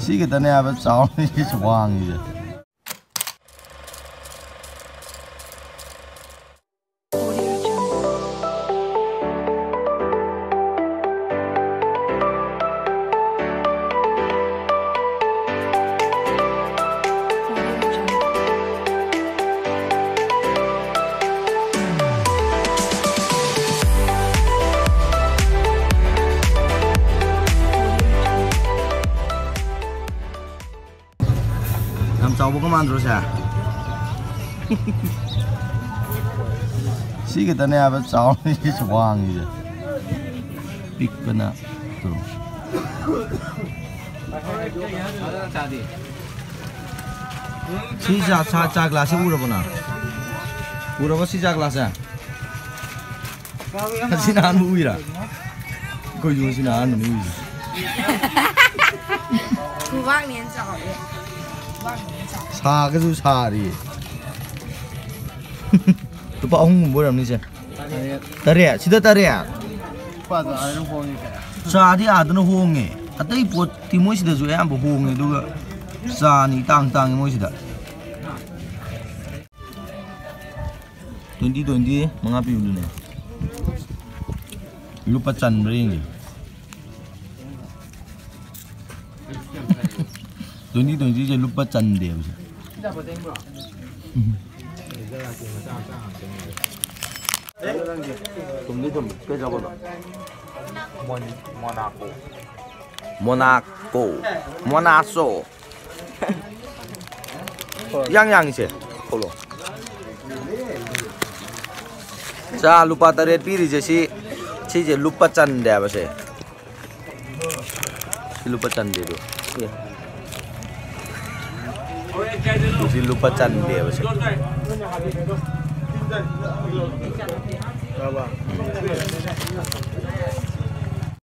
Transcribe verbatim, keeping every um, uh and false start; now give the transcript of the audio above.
ꯁꯤ ꯈꯛꯇꯅꯦ ꯍꯥꯏꯕ ꯆꯥꯎꯔꯤꯁꯦ, ꯋꯥꯡꯉꯤꯁꯦ꯫ ꯌꯥꯝ ꯆꯥꯎꯕꯒ ꯃꯥꯟꯗ꯭ꯔꯣ ꯁꯦ? ꯁꯤ ꯈꯛꯇꯅꯦ ꯍꯥꯏꯕ ꯆꯥꯎꯔꯤꯁꯦ, ꯋꯥꯡꯉꯤꯁꯦ꯫ ꯄꯤꯛꯄꯅ ꯇꯨ꯫ ꯁꯤ ꯆꯥ, ꯆꯥ, ꯆꯥ ꯒ꯭ꯂꯥꯁꯁꯦ ꯎꯔꯕꯣ ꯅꯪ? ꯎꯔꯕꯣ ꯁꯤ ꯆꯥ ꯒ꯭ꯂꯥꯁꯁꯦ? ꯉꯁꯤꯅ ꯑꯍꯥꯟꯕ ꯎꯏꯔꯥ? ꯑꯩꯈꯣꯏꯁꯨ ꯉꯁꯤꯅ ꯑꯍꯥꯟꯕꯅꯤ ꯎꯏꯁꯦ꯫ ꯈꯨꯕꯥꯛꯅ ꯍꯦꯟꯅ ꯆꯥꯎꯋꯦ꯫ ꯈꯨꯕꯥꯛꯅ ꯍꯦꯟꯅ ꯆꯥꯎꯋꯦ꯫ ꯁꯥꯒꯁꯨ ꯁꯥꯔꯤ꯫ ꯂꯨꯄꯥ ꯑꯍꯨꯝꯒꯨꯝꯕ ꯑꯣꯏꯔꯝꯅꯤꯁꯦ꯫ ꯇꯔꯦꯠ꯫ ꯁꯤꯗ ꯇꯔꯦꯠ? ꯂꯨꯄꯥꯗꯣ ꯑꯥꯗꯅ ꯍꯣꯡꯉꯤ ꯀꯌꯥ? ꯆꯥꯗꯤ ꯑꯥꯗꯅ ꯍꯣꯡꯉꯦ꯫ ꯑꯇꯩ ꯄꯣꯠꯇꯤ ꯃꯣꯏ ꯁꯤꯗꯁꯨ ꯑꯌꯥꯝꯕ ꯍꯣꯡꯉꯦ, ꯑꯗꯨꯒ ꯆꯥꯅꯤ ꯏꯇꯥꯡ ꯇꯥꯡꯉꯦ ꯃꯣꯏ ꯁꯤꯗ꯫ Twenty twenty ꯃꯉꯥ ꯄꯤꯕꯗꯨꯅꯦ꯫ ꯂꯨꯄꯥ ꯆꯟꯕ꯭ꯔꯥ ꯌꯦꯡꯒꯦ꯫ Twenty twenty ꯁꯦ ꯂꯨꯄꯥ ꯆꯟꯗꯦꯕ ꯁꯦ꯫ ꯎꯝ꯫ ꯊꯨꯝꯗꯤ ꯊꯨꯝꯃꯤ꯫ ꯀꯩ ꯑꯆꯥꯄꯣꯠꯅꯣ? ꯃꯣꯟ-, ꯃꯣꯅꯥꯀꯣ꯫ ꯃꯣꯅꯥꯀꯣ꯫ ꯃꯣꯅꯥꯁꯣ꯫ ꯏꯌꯥꯡ ꯌꯥꯡꯉꯤꯁꯦ꯫ ꯊꯣꯛꯂꯣ꯫ ꯆꯥ ꯂꯨꯄꯥ ꯇꯔꯦꯠ ꯄꯤꯔꯤꯁꯦ ꯁꯤ, ꯁꯤꯁꯦ ꯂꯨꯄꯥ ꯆꯟꯗꯦ ꯍꯥꯏꯕꯁꯦ꯫ ꯁꯤ ꯂꯨꯄꯥ ꯆꯟꯗꯦꯗꯣ꯫ ꯑꯦ꯫ ꯁꯤ ꯂꯨꯄꯥ ꯆꯟꯗꯦꯕ ꯁꯦ꯫ ꯎꯝ꯫